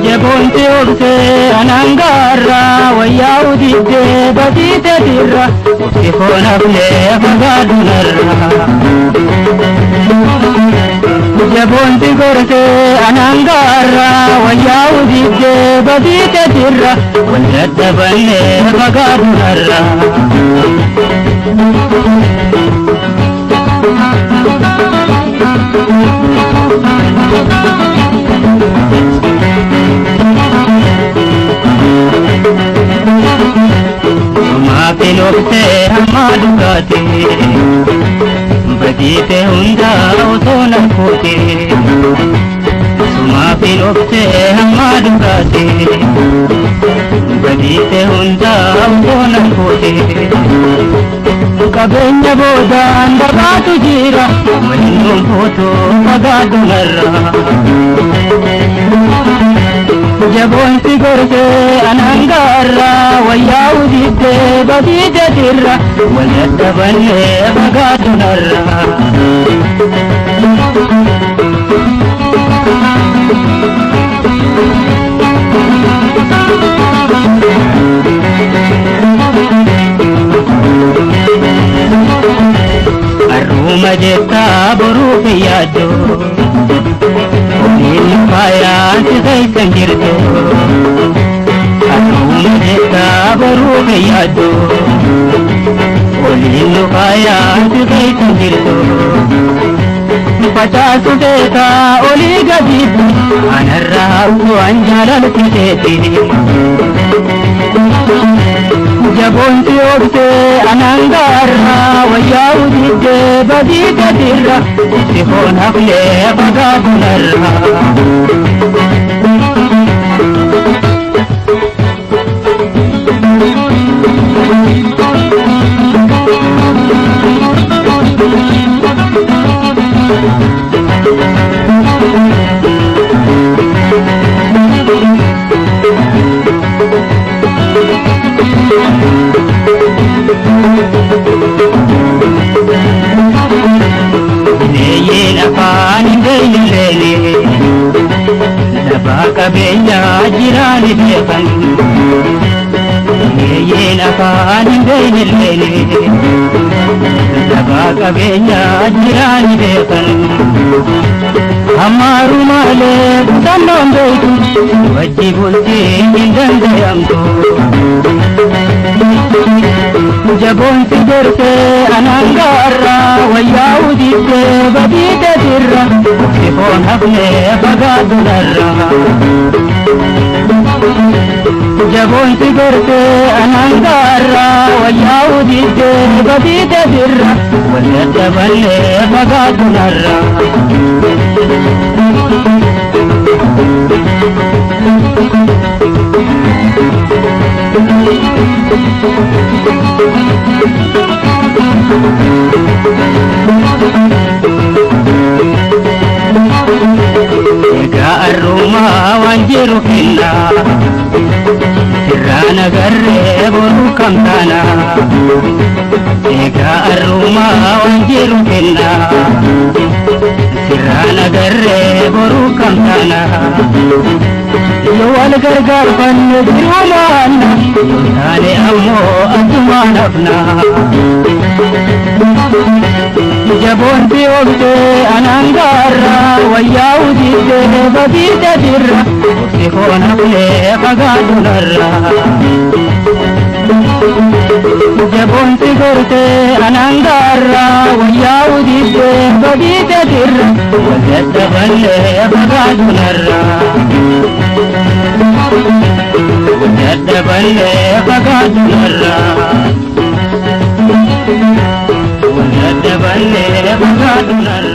Jaboonti obsee anangaarra wayyaa udiddee badiite dirra obsi foonaflee fagaadunarra. Jaboonti gorsee anangaarra wayyaa udiddee badiite dirra wal daddabannee fagaadunarra. Sumaafin obsee hammaa dhugaate badiite hundaa osoo narkoote. Sumaafin obsee hammaa dhugaate badiite hundaa osoo narkoote. Qabeenya boodaan dabaatu jira waliin dhuunfootu fagaadunarra. Jaboonsi gorsee anangaarra wayyaa udiddee badiite dirra wal daddabannee fagaadunarra. Arruuma jettaa boruuf yaaddu Ofiin faayaan si keessa jirtu. Arruuma jettaa boruuf yaaddu Oliin faayaan si keessa jirtu. Facaasu beekaa olii gadiitu anarraa hawwaan jaalalti teeti. Jaboonti obsee anangaarra wayyaa udiddee badiite dirra obsi foon haflee fagaadunarra. Bineeyyeen afaan hin beeyne lafaa qabeenyaa jiraani beekan. Bineeyyeen afaan hin beeyne lafaa qabeenyaa jiraani beekan. Hammaaru malee kutannoon beeytu wajji bultiin hin danda'amtu. Jaboonsi gorsee anangaarra wayyaa udiddee badiite dirra obsi foon hafnee fagaadunarra. Jaboonsi gorsee anangaarra wayyaa udiddee badiite dirra wal daddabannee fagaadunarra. Egaa arruumaa waan jiru kenna sirraa nagarree boruu kam taana. Egaa arruumaa waan jiru kenna sirraa nagarree boruu kam taana. Yoo wal gargaarfanne jiruu maanna yoo taane ammoo addumaan hafna. Jaboonti obsee anangaarra wayyaa udiddee badiite dirra obsi foon haflee fagaadunarra. Jaboonsi gorsee anangaarra wayyaa udiddee badiite dirra wal daddabannee fagaadunarra. Wal daddabannee fagaadunarra. Wal daddabannee fagaadunarra.